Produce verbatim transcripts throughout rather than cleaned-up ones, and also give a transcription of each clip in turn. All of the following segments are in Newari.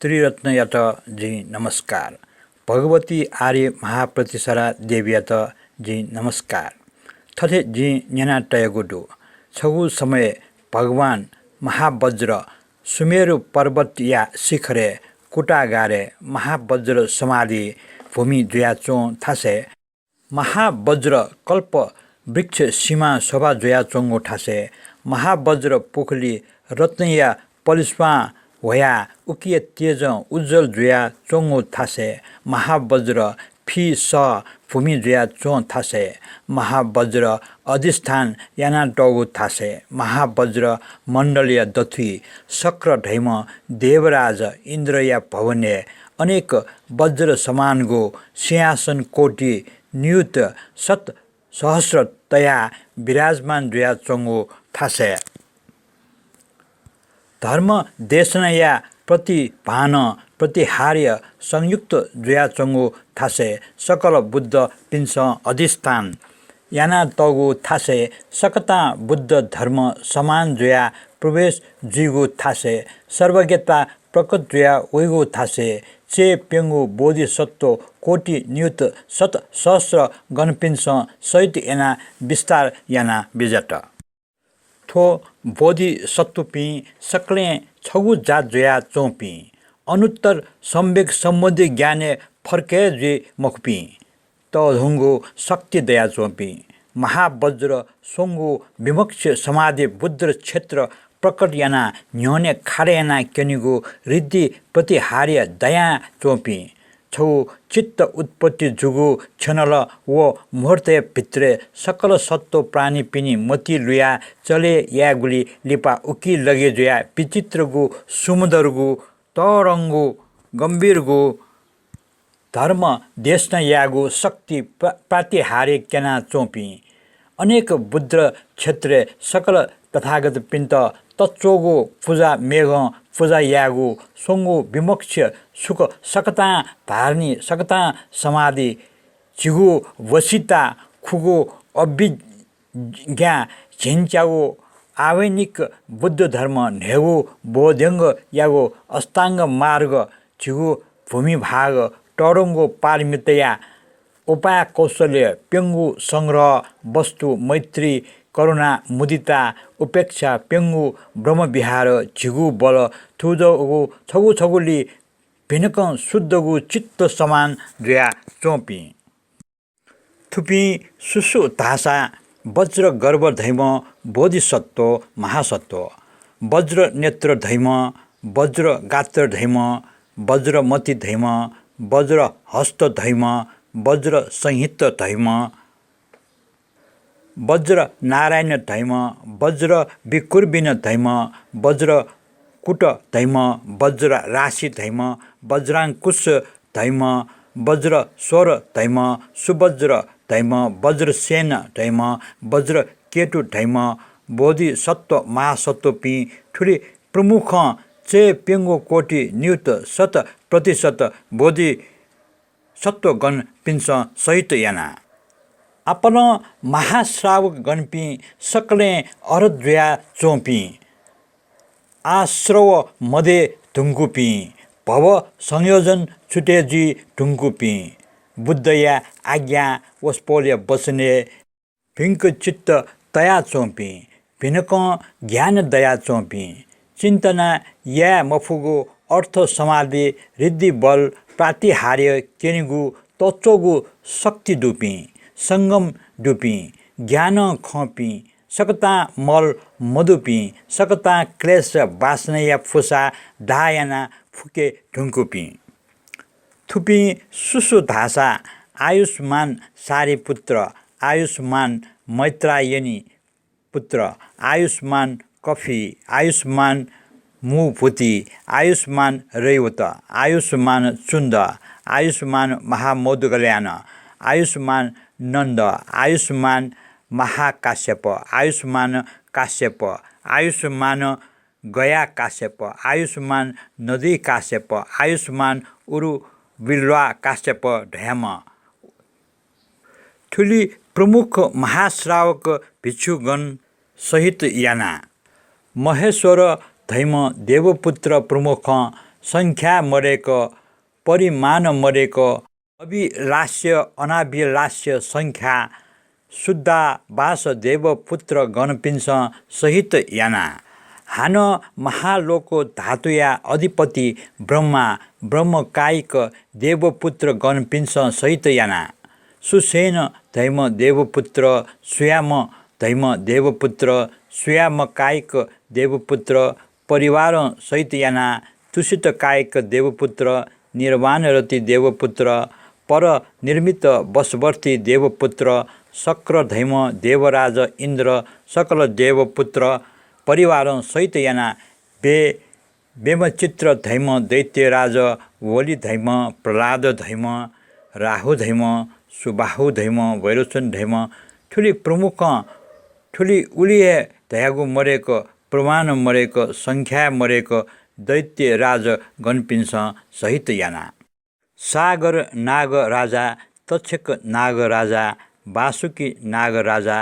त्रिरत्नयात जिं नमस्कार। भगवती आर्य महाप्रतिसरा देवीयात जिं नमस्कार। थथे जिं न्यना तयागु दु। छगू समय भगवान महावज्र सुमेरु पर्वतया शिखरय् कुटागारय् महावज्र समाधि भूमि जुयाच्वं थासय् महावज्र कल्प वृक्ष सीमा शोभा जुयाच्वंगु थासय् महावज्र पुखुली रत्नया पलिस्वां ह्वयाः उकिया तेजं उज्ज्वल जुयाच्वंगु थासय् महावज्र फि सः भूमि जुयाच्वं थासय् महावज्र अधिष्ठान यानातःगु थासय् महावज्र मण्डलया दथुइ शक्र धइम्ह देवराज इन्द्रया भवनय् अनेक वज्र समानगु सिंहासन कोटि नियुत शत सहस्र तयाः विराजमान जुयाच्वंगु थासय् धर्म देशनाया प्रतिभानं प्रतिहार्य संयुक्त जुयाच्वंगु थासय् सकल बुद्धपिन्सं अधिष्ठान यानातःगु थासय् सकतां बुद्ध धर्म समान जुयाः प्रवेश जुइगु थासय् सर्वज्ञता प्रकट जुयाः वइगु थासय् चय्प्यंगू बोधिसत्व कोटि नियुत शत सहस्र गणपिन्सं सहित यानाः विस्तार यानाः बिज्यात। थ्व बोधिसत्वपिं सकलें छगू जात जुयाच्वंपिं अनुत्तर सम्यक सम्बुद्धि ज्ञानय् फर्के जुइ मखुपिं तःधंगु शक्ति दयाच्वंपिं महावज्र स्वंगू विमोक्ष समाधि बुद्ध क्षेत्र प्रकट यानाः न्ह्यःने खाडा यानाः क्यनेगु ऋद्धि प्रतिहार्य दयाच्वंपिं छगू चित्त उत्पत्ति जूगु क्षणल व मुहूर्तया भित्रय् सकल सत्त्व प्राणीपिनि मति लुयाः चले यायेगुली लिपा उकी लगे जुयाः विचित्रगु सुमधुरगु तःधंगु गम्भीरगु धर्म देशना यायेगु शक्ति प्रा-, प्रातिहार्य क्यनाच्वंपिं अनेक बुद्ध क्षेत्रय् सकल तथागतपिन्त तच्वःगु पुजा मेघं पुजा यायेगु स्वंगू विमोक्ष सुख सकतां धारणी सकतां समाधि झिगू वशिता खुगू अभिज्ञा झिंच्यागु आह्वानिक बुद्ध धर्म न्हय्गू बोध्यंगयागु अष्टाङ्ग मार्ग झिगू भूमिभाग तःधंगु पारमिताया उपाय कौशल्य प्यंगू संग्रह वस्तु मैत्री करुणा मुदिता उपेक्षा प्यंगू ब्रह्मविहार झिगू बल थुजःगु छगू छगूली भिनकं शुद्धगु चित्त समान जुयाच्वंपिं थुपिं सुसु धाःसा वज्र गर्भ धइम्ह बोधिसत्व महासत्व, वज्र नेत्र धइम्ह, वज्र गात्र धइम्ह, वज्रमति धइम्ह, वज्र हस्त धइम्ह, वज्र संहित धइम्ह, वज्र नारायण धइम्ह, वज्र विकुर्बिन धइम्ह, वज्र कुट धइम्ह, वज्र राशि धइम्ह, वज्रांकुश धइम्ह, वज्र स्वर धइम्ह, सुवज्र धइम्ह, वज्रसेन धइम्ह, वज्र केतु धइम्ह, बोधिसत्व महासत्वपिं थुलि प्रमुखं चय्प्यंगू कोटि नियुत शत प्रतिशत बोधि सत्वगणपिन्सं सहित याना। आपालं महाश्रावकगणपिं सकलें अरहत जुयाच्वंपिं, आश्रव मदये धुंकूपिं, भव संयोजन छुटे जुइ धुंकूपिं, बुद्धया आज्ञा वसपोलया वचनय् भिंक चित्त तयाच्वंपिं, भिनकं ज्ञान दयाच्वंपिं, चिन्तन याये मफुगु अर्थ समाधि ऋद्धि बल प्रातिहार्य क्यनेगु तच्वःगु शक्ति दुपिं, संगम दुपिं, ज्ञानं खंपिं, सकतां मल मदुपिं, सकतां क्लेश वासनाया फुसा दाह यानाः फुके धुंकूपिं। थुपिं सुसु धाःसा आयुष्मान सारिपुत्र, आयुष्मान मैत्रायणी पुत्र, आयुष्मान कफी, आयुष्मान मुभूति, आयुष्मान रैवत, आयुष्मान चुन्द, आयुष्मान महामौद्गल्यायन, आयुष्मान नन्द, आयुष्मान महाकाश्यप, आयुष्मान काश्यप, आयुष्मान गया काश्यप, आयुष्मान नदी काश्यप, आयुष्मान उरुविल्वा काश्यप धयाम्ह थुलि प्रमुख महाश्रावक भिक्षुगण सहित याना। महेश्वर धइम्ह देवपुत्र प्रमुखं संख्या मदय्क, परिमाण मदय्क, अभिलाष्य अनाभिलाष्य संख्या शुद्धाभास देवपुत्र गणपिन्सं सहित याना। हानं महालोक धातुया अधिपति ब्रह्मा ब्रह्मकायिक देवपुत्र गणपिन्सं सहित याना। सुसेन धैम्ह देवपुत्र, सुयाम धैम्ह देवपुत्र, सुयामकायिक देवपुत्र परिवारं सहित याना। तुषित कायिक देवपुत्र, निर्वाणरति देवपुत्र, परनिर्मित वशवर्ती देवपुत्र, शक्र धैम्ह देवराज इन्द्र, सकल देवपुत्र परिवारं सहित याना। बे बेमचित्र धैम्ह दैत्यराज, वलि धैम्ह, प्रह्लाद धैम्ह, राहु धैम्ह, सुबाहु धैम्ह, वैरोचन धैम्ह, थुलि प्रमुखं थुलि उलि हे धयागु मदय्क, प्रमाण मदय्क, संख्या मदय्क दैत्यराज गणपिन्सं सहित याना। सागर नागराजा, तक्षक नागराजा, वासुकी नागराजा,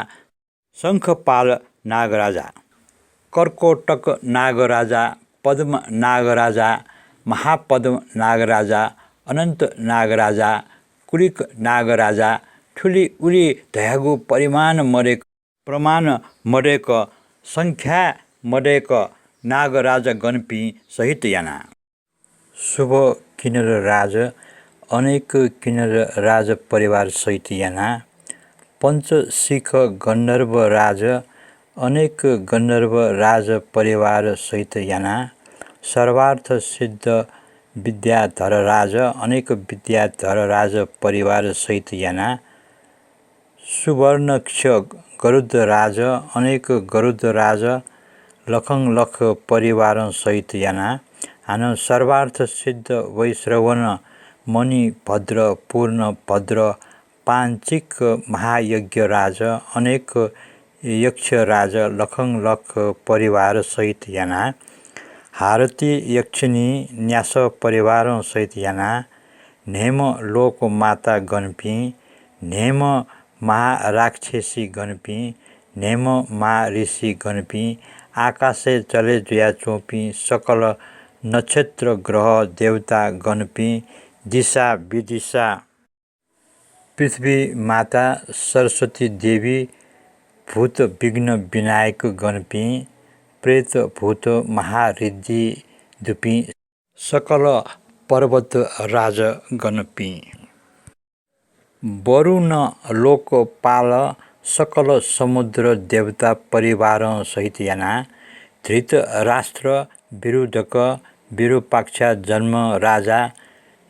शंखपाल नागराजा, कर्कोटक नागराजा, पद्म नागराजा, महापद्म नागराजा, अनन्त नागराजा, कुलिक नागराजा, थुलि उलि धयागु परिमाण मदय्क, प्रमाण मदय्क, संख्या मदय्क नागराजगणपिं सहित याना। शुभ किन्नर राज, अनेक किन्नर राज परिवार सहित याना। पञ्चशिख गन्धर्व राज, अनेक गन्धर्व राज परिवार सहित याना। सर्वार्थ सिद्ध विद्याधर राज, अनेक विद्याधर राज परिवार सहित याना। सुवर्णक्ष गरुडराज, अनेक गरुडराज लखं लख परिवारं सहित याना। हानं सर्वार्थ सिद्ध वैश्रवण मणिभद्र पूर्णभद्र पाञ्चिक महायज्ञराज, अनेक यक्षराज लखं लख परिवार सहित याना। हारती यक्षिणी न्यास परिवारं सहित याना। न्हय्म्ह लोकमाता गणपिं, न्हय्म्ह महाराक्षसी गणपिं, न्हय्म्ह महाऋषि गणपिं, आकाशय् चले जुयाच्वंपिं सकल नक्षत्र ग्रह देवता गणपिं, दिशा विदिशा पृथ्वी माता सरस्वती देवी, भूत विघ्न विनायक गणपिं, प्रेत भूत महाऋद्धि दुपिं, सकल पर्वत राज गणपिं, वरुण लोकपाल सकल समुद्र देवता परिवारं सहित याना। धृतराष्ट्र विरोधक विरूपाक्षा जन्म राजा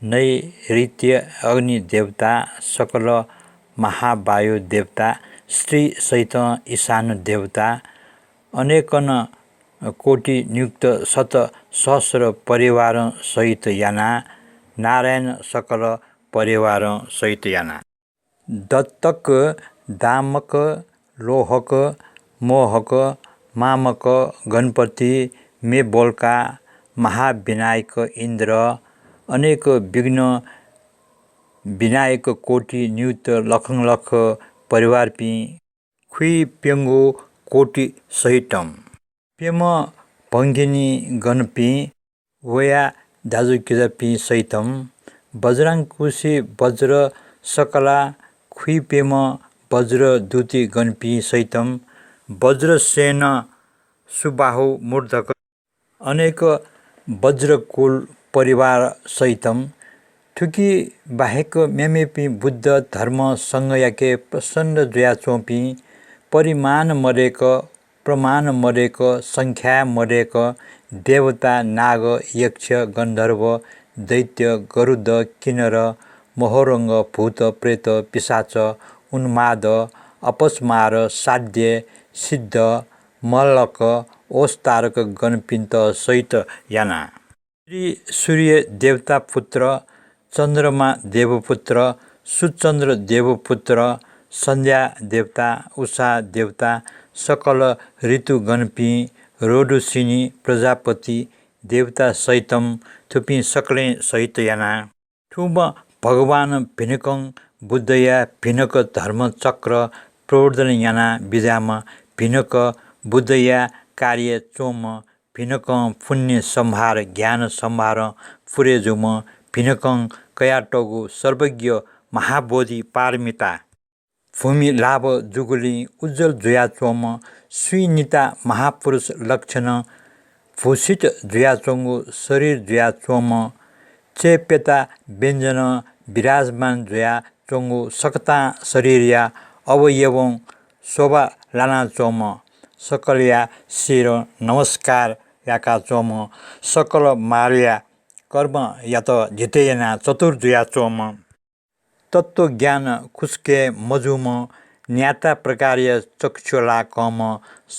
नैऋत्य अग्नि देवता सकल महावायु देवता स्त्री सहित ईशान देवता अनेकन कोटि नियुक्त शत सहस्र परिवारं सहित याना। नारायण सकल परिवारं सहित याना। दत्तक, दामक, लोहक, मोहक, मामक, गणपति, मेबोल्का, महाविनायक इन्द्र, अनेक विघ्न विनायक कोटि नियुक्त लखं लख परिवारपिं खुइप्यंगू कोटि सहितं प्यम्ह भंगिनी गणपिं वया दाजुकिजापिं सहितं वज्रांकुशी वज्र सकला खुइप्यम्ह वज्रदूति गणपिं सहितं वज्रसेन सुबाहु मूर्धक अनेक वज्रकुल परिवार सहितं थुकी बाहेक मेमेपिं बुद्ध धर्म संघयाके प्रसन्न जुयाच्वंपिं परिमाण मदय्क प्रमाण मदय्क संख्या मदय्क देवता नाग यक्ष गन्धर्व दैत्य गरुड किन्नर महोरंग भूत प्रेत पिशाच उन्माद अपस्मार साध्य सिद्ध मल्लक ओस्तारक गणपिन्त सहित याना। श्री सूर्य देवता पुत्र, चन्द्रमा देवपुत्र, सुचन्द्र देवपुत्र, सन्ध्या देवता, उषा देवता, सकल ऋतुगणपिं, रोदुसिनी, प्रजापति देवता सहितं थुपिं सकलें सहित याना। थुम्ह भगवान भिनकं बुद्धया भिनक धर्मचक्र प्रवर्धन याना बिज्याम्ह भिनक बुद्धया कार्य च्वंम्ह भिनकं पुण्य सम्भार ज्ञान सम्भारं पुरे जूम्ह भिनकं कयातःगु सर्वज्ञ महाबोधि पारमिता भूमि लाभ जूगुलिं उज्ज्वल जुयाच्वंम्ह सुइनिता महापुरुष लक्षण भूषित जुयाच्वंगु शरीर जुयाच्वंम्ह चय्‌प्यता व्यञ्जनं विराजमान जुयाच्वंगु सकतां शरीरया अवयवं शोभा लानाच्वंम्ह सकलया शिरं नमस्कार याकाच्वंम्ह सकल मारया कर्मयात धिते यानाः चतुर जुयाच्वंम्ह तत्त्वज्ञान खुसके मजूम्ह न्याता प्रकारया चक्षु लाकंम्ह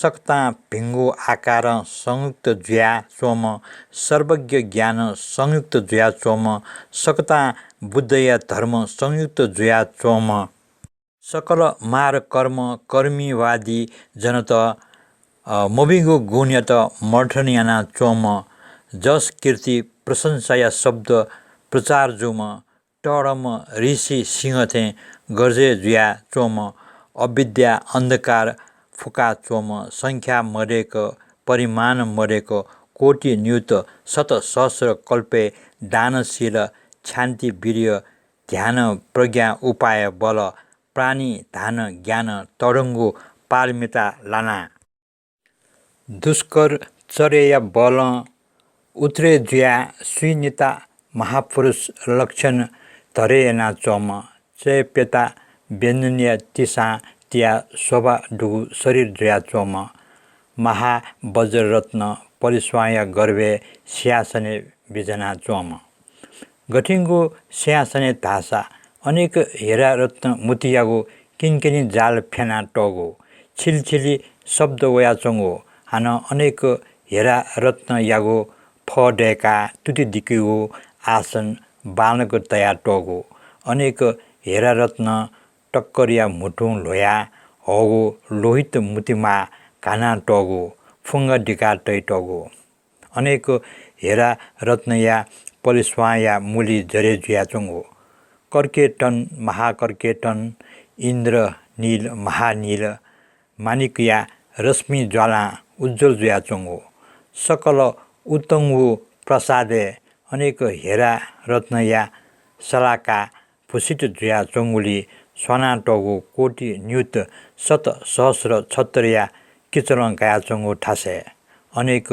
सकतां भिंगु आकारं संयुक्त जुयाच्वंम्ह सर्वज्ञ ज्ञानं संयुक्त जुयाच्वंम्ह सकतां बुद्धया धर्म संयुक्त जुयाच्वंम्ह सकल मार कर्म कर्मीवादी जनत मभिंगु गुणयात मर्ठन यानाच्वंम्ह जस कीर्ति प्रशंसाया शब्द प्रचार जूम्ह तःधंम्ह ऋषि सिंह थें गर्जय् जुयाच्वंम्ह अविद्या अन्धकार फुकाच्वंम्ह संख्या मदय्‌क परिमाण मदय्‌क कोटि नियुत शत सहस्र कल्पय् दानशील क्षान्ति वीर्य ध्यान प्रज्ञा उपाय बल प्राणी धान ज्ञान तःधंगु पारमिता लानाः दुष्कर चर्यया बलं उत्रे जुयाः सुइनिता महापुरुष लक्षण धरे यानाच्वंम्ह चय्‌प्यता व्यञ्जनया तिसां तियाः शोभा दुगु शरीर जुयाच्वंम्ह महावज्ररत्न पलिस्वांया गर्भय् सिंहासनय् बिज्यानाच्वंम्ह गथिंगु सिंहासनय् धाःसा अनेक हेरा रत्न मुतियागु किंकिनी जाल फ्यानातःगु छिलिछिलि शब्द वयाच्वंगु हानं अनेक हेरा रत्नयागु फः दय्‌काः तुति दिकेगु आसन बांलाक तयातःगु अनेक हेरा रत्न टक्करया म्हुतुं ल्ह्वयाः हःगु लोहित मुतिमाः घानातःगु फुंगा दिका तइतःगु अनेक हेरा रत्नया पलिस्वांया मुली जरे जुयाच्वंगु कर्केटन महाकर्केटन इन्द्र नील महानील माणिकया रश्मि ज्वालां उज्ज्वल जुयाच्वंगु सकल उत्तंगु प्रासादय् अनेक हेरा रत्नया सलाका भूषित जुयाच्वंगुलिइ स्वानातःगु कोटि नियुत शत सहस्र छत्रया किचलं कायाच्वंगु थासय् अनेक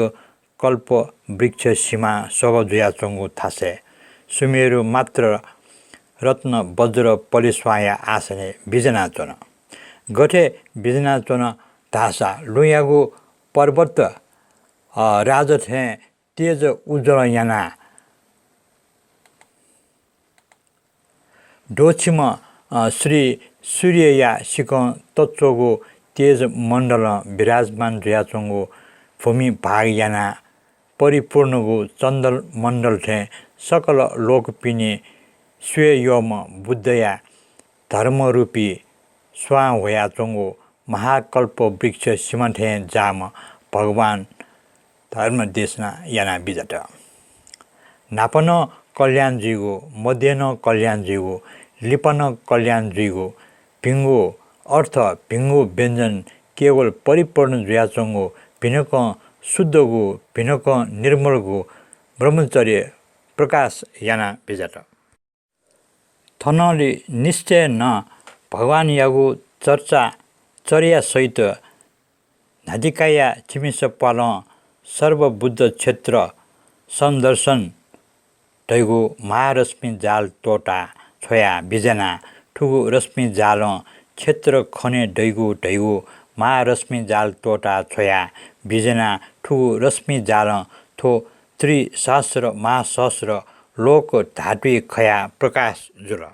कल्प वृक्ष सिमा सभ जुयाच्वंगु थासय् सुमेरु मात्र रत्न वज्र पलिस्वांया आसनय् बिज्यानाच्वन। गथे बिज्यानाच्वन धाःसा लुँयागु पर्वत राज थें तेज उज्ज्वलं यानाः द्वःछिम्ह श्री सूर्यया सिकं तच्वःगु तेज मण्डलं विराजमान जुयाच्वंगु भूमि भाग यानाः परिपूर्णगु चन्द्र मण्डल थें सकल लोकपिनि स्वये यःम्ह बुद्धया धर्मरूपी स्वां ह्वयाच्वंगु महाकल्प वृक्ष सिमा थें जाःम्ह भगवान धर्म देशना याना बिजात। न्हापा नं कल्याण जुइगु, मध्ये नं कल्याण जुइगु, लिपा नं कल्याण जुइगु, भिंगु अर्थ, भिंगु व्यञ्जन केवल परिपूर्ण जुयाच्वंगु, भिनकं शुद्धगु, भिनकं निर्मलगु ब्रह्मचर्य प्रकाश याना बिजात। थनंलि निश्चय नं भगवानयागु चर्चा चर्या सहित न्हादिकाया छिमिसं प्वालं सर्वबुद्ध क्षेत्र सन्दर्शन धइगु महारश्मि जाल त्वःता छ्वया बिज्याना। थुगु रश्मि जालं क्षेत्र खने दइगु धइगु महारश्मि जाल त्वःता छ्वया बिज्याना। थुगु रश्मि जालं थ्व त्रिसहस्र महासहस्र लोक धातुइ खया प्रकाश जुल।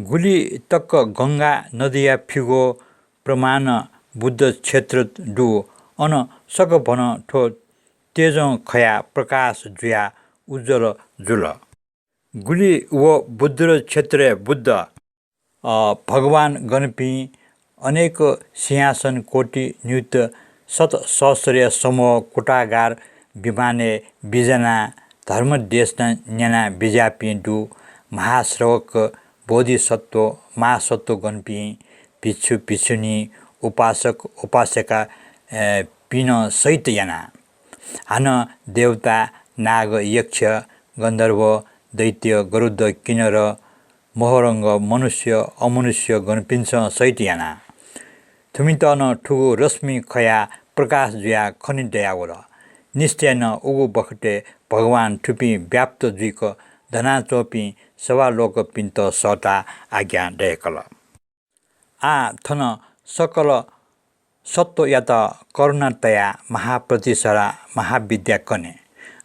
गुलि तक गंगा नदीया फिगो प्रमाण बुद्ध क्षेत्र दु, अन सकभनं थ्व तेजं खया प्रकाश जुया उज्ज्वल जुल। गुलि व बुद्ध क्षेत्रय् बुद्ध, अ, भगवान गणपिं अनेक सिंहासन कोटि नियुत शत सहस्रया समूह कुटागार विमानय् बिज्यानाः धर्म देशना न्यना बिज्यापिं दु। महाश्रावक, बोधिसत्व, महासत्वगणपिं, भिक्षु भिक्षुणी, उपासक उपासिका, ए, पिं सहित यानाः हानं देवता, नाग, यक्ष, गन्धर्व, दैत्य, गरुड, किन्नर, मोहरंग, मनुष्य, अमनुष्य गणपिन्सं सहित याना। थुमित नं थुगु रश्मि खयाः प्रकाश जुयाः खने दयावल। निश्चयं नं उगु बखतय् भगवान थुपिं व्याप्त जुइक दनाच्वंपिं सभालोकपिन्त सःताः आज्ञा दय्‌कल। आः थन सकल सत्त्वयात करुणा तयाः महाप्रतिसरा महाविद्या कने।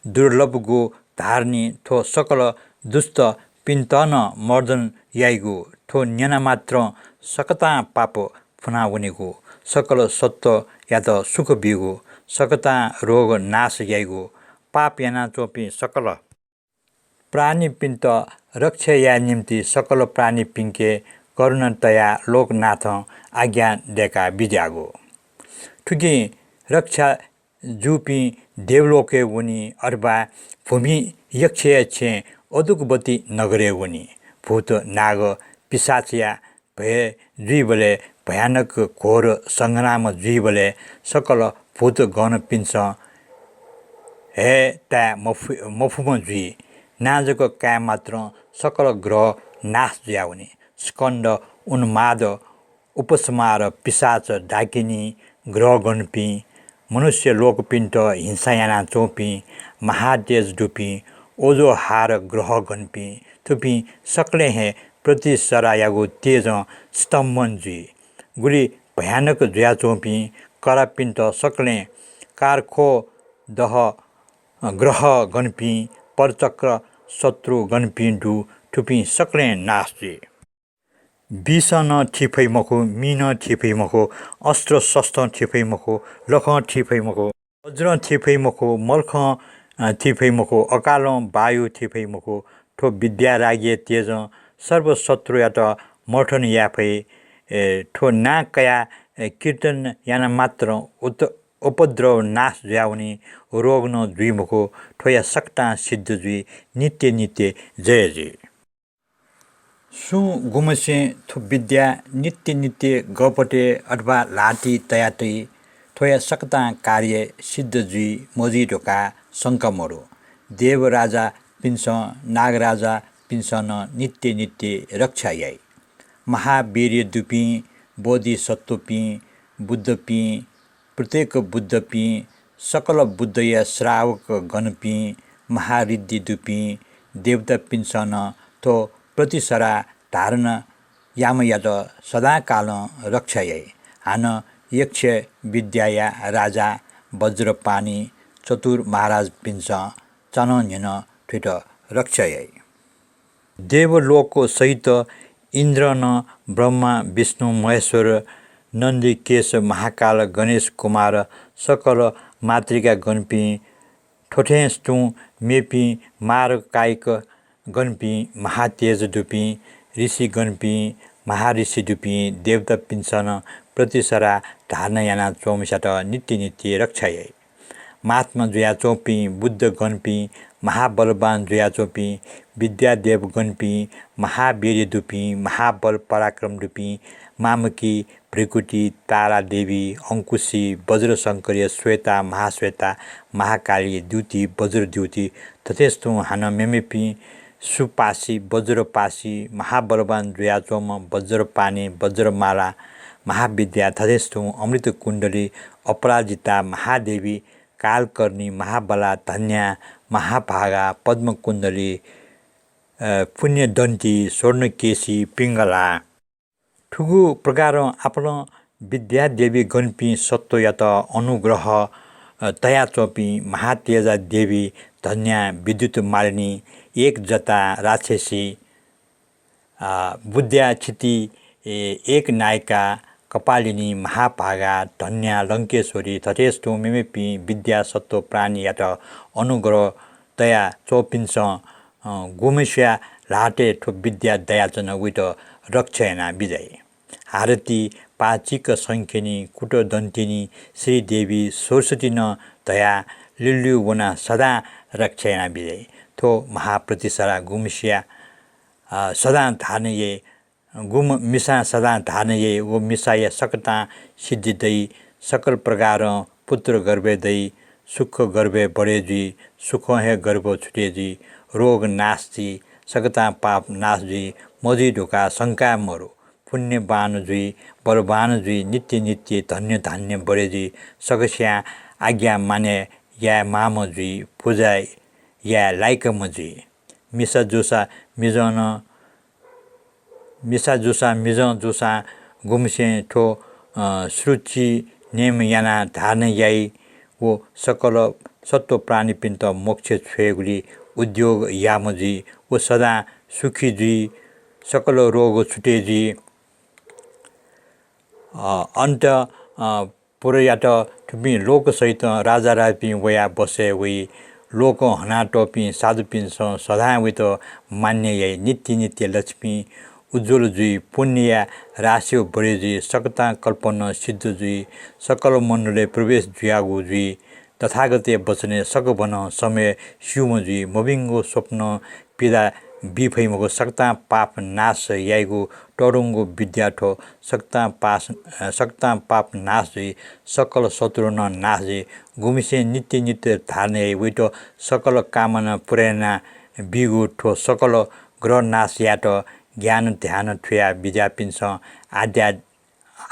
दुर्लभगु धारणी थ्व सकल दुष्टपिन्त नं मर्दन याइगु। थ्व न्यना मात्रं सकतां पाप फुना वनेगु, सकल सत्त्वयात सुख बीगु, सकतां रोग नाश याइगु, पाप यानाच्वंपिं सकल प्राणीपिन्त रक्षा याये निम्ति सकल प्राणीपिन्के करुणा तयाः लोकनाथं आज्ञा दय्‌का बिज्याःगु। थुकिं रक्षा जूपिं देवलोकय् वनी अथवा भूमि यक्षया छेँ अदुकबती नगरय् वनी। भूत, नाग, पिशाचया भय जुइबलय् भयानक घोर संग्राम जुइबलय् सकल भूत गणपिन्सं हये ताये मफु-, मफुम्ह जुइ। नां जक काये मात्रं सकल ग्रह नाश जुयावनी। स्कन्द, उन्माद, उपसंहार, पिशाच, डाकिनी, ग्रहगणपिं, मनुष्य लोकपिन्त हिंसा यानाच्वंपिं, महातेज दुपिं, ओजोहार ग्रहगणपिं, थुपिं सकलें हे प्रतिसरायागु तेजं स्तम्भन जुइ। गुलि भयानक जुयाच्वंपिं करापिन्त सकलें कारखो दह ग्रहगणपिं, परचक्र शत्रुगणपिं दु, थुपिं सकलें नाश जुइ। विषं नं थी फइ मखु, मिं नं थी फइ मखु, अस्त्र शस्त्रं थी फइ मखु, लखं थी फइ मखु, वज्रं थी फइ मखु, मल्खं, अ, थी फइ मखु, अकालं वायु थी फइ मखु। थ्व विद्यारागया तेजं सर्वशत्रुयात मर्दन याये फइ। ए, थ्व नां कयाः, ए, कीर्तन याना मात्रं उत-, उपद्रव नाश जुयावनी, रोग नं जुइ मखु। थ्वया सकतां सिद्ध जुइ, नित्य नित्य जय जुइ। सुं गुम्हसिं थ्व विद्या नित्य नित्य गःपतय् अथवा ल्हातिइ तया तइ, थ्वया सकतां कार्य सिद्ध जुइ मजुइ धकाः शंका मदु। देवराजापिन्सं, नागराजापिन्सं नं नित्य नित्य रक्षा याइ। महावीर्य दुपिं, बोधिसत्वपिं, बुद्धपिं, प्रत्येक बुद्धपिं, सकल बुद्धया श्रावक गणपिं, महाऋद्धि दुपिं देवतापिन्सं नं थ्व प्रतिसरा धारण याम्हयात सदाकालं रक्षा याइ। हानं यक्ष विद्याया राजा वज्रपाणि चतुर महाराजपिन्सं चान्हः न्ह्यनं थुइत रक्षा याइ। देवलोक सहित इन्द्र नं, ब्रह्मा, विष्णु, महेश्वर, नन्दी, केश, महाकाल, गणेश, कुमार, सकल मातृका गणपिं, थ्वथें तुं मेपिं मारकायिक गणपिं, महातेज दुपिं, ऋषि गणपिं, महाऋषि दुपिं देवतापिन्सं नं प्रतिसरा धारण यानाच्वंम्हस्यात नित्य नित्य रक्षा याइ। महात्मा जुयाच्वंपिं बुद्ध गणपिं, महाबलवान जुयाच्वंपिं विद्यादेव गणपिं, महावीर्य दुपिं, महाबल पराक्रम दुपिं, मामकी, भृकुटी, तारादेवी, अंकुशी, वज्रशंकरी, श्वेता, महाश्वेता, महाकाली, द्युति, वज्रद्युति, थथेस तुं हानं मेमेपिं सुपासी, वज्रपासी, महाबलवान जुयाच्वंम्ह वज्रपाणि, वज्रमाला, महाविद्या, थथेस तुं अमृतकुण्डली, अपराजिता, महादेवी, कालकर्णी, महाबला, धन्या, महाभागा, पद्मकुण्डली, अ, पुण्यदन्ती, स्वर्णकेशी, पिंगला। थुगु प्रकारं आपालं विद्यादेवी गणपिं सत्वयात अनुग्रह, अ, तयाच्वंपिं महातेजा देवी, धन्या, विद्युत मालिनी, एक जटा राक्षसी, अ, बुद्ध्या क्षिति, ए, एक नायिका, कपालिनी, महाभागा, धन्या, लंकेश्वरी, थथेस तुं मेमेपिं विद्या सत्व प्राणीयात अनुग्रह तयाच्वंपिन्सं, अ, गुम्हस्या ल्हातय् थ्व विद्या दयाच्वन, उइत रक्षा याना बिज्याइ। हारती, पाचिक, संखिनी, कुटदन्तिनी, श्रीदेवी, सरस्वती नं धयाः ल्यूल्यू वनाः सदां रक्षा याना बिज्याइ। थ्व महाप्रतिसरा गुम्हस्या, अ, सदां धारण याइ। गुम्ह मिसां सदां धारण याइ, व मिसाया सकतां सिद्धि दइ, सकल प्रकारं पुत्र गर्भय् दइ, सुख गर्भय् बढे जुइ, सुखं हे गर्भ छुटे जुइ, रोग नाश जुइ, सकतां पाप नाश जुइ, मजुइ धुंकाः शंका मरु। पुण्यवान जुइ, बलवान जुइ, नित्य नित्य धन्य धान्य बढे जुइ, सकस्यां आज्ञा माने याये माःम्ह जुइ, पुजा याये लाय्कम्ह जुइ। मिसा जूसा मिजं नं मिसा जूसां मिजं जूसां गुम्हस्यां थ्व, अ, सुरुचि नेम यानाः धारण याइ व सकल सत्त्व प्राणीपिन्त मोक्ष छ्वयेगुली उद्योग याःम्ह जुइ व सदां सुखी जुइ, सकल रोग छुटे जुइ। अ, अन्त, अ, पुरयात थुपिं लोक सहित राजाराजपिं वयाः बसय् वइ। लोकं हनातःपिं साधुपिन्सं सदां वइत मान्य याइ। नित्य नित्य लक्ष्मी उज्ज्वल जुइ, पुण्यया राशियो बढे जुइ, सकतां कल्पनं सिद्ध जुइ, सकल मण्डलय् प्रवेश जुयागु जुइ। तथागतया वचनय् सकभनं समय स्यूम्ह जुइ, मभिंगु स्वप्नं पीडा बी फइ मखु। सकतां पाप नाश याइगु तःधंगु विद्या थ्व। सकतां पास-, अ, सकतां पाप नाश जुइ, सकल शत्रु नं नाश जुइ। गुम्हस्यां नित्य नित्य धारण याइ, वइत सकल कामना पूरा याना बीगु थ्व। सकल ग्रह नाश यायेत ज्ञान ध्यान थुया बिज्याःपिन्सं आज्ञा,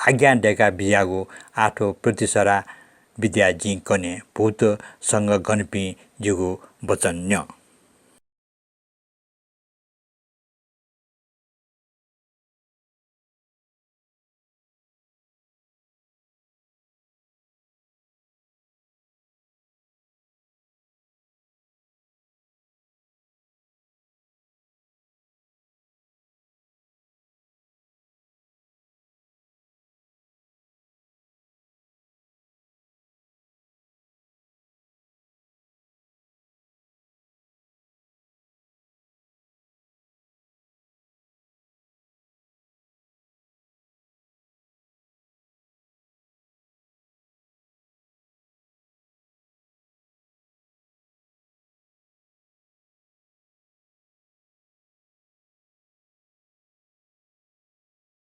आज्ञा दय्का बिज्याःगु आः थ्व प्रतिसरा विद्या जिं कने। भूत संघ गणपिं जिगु वचन न्यँ।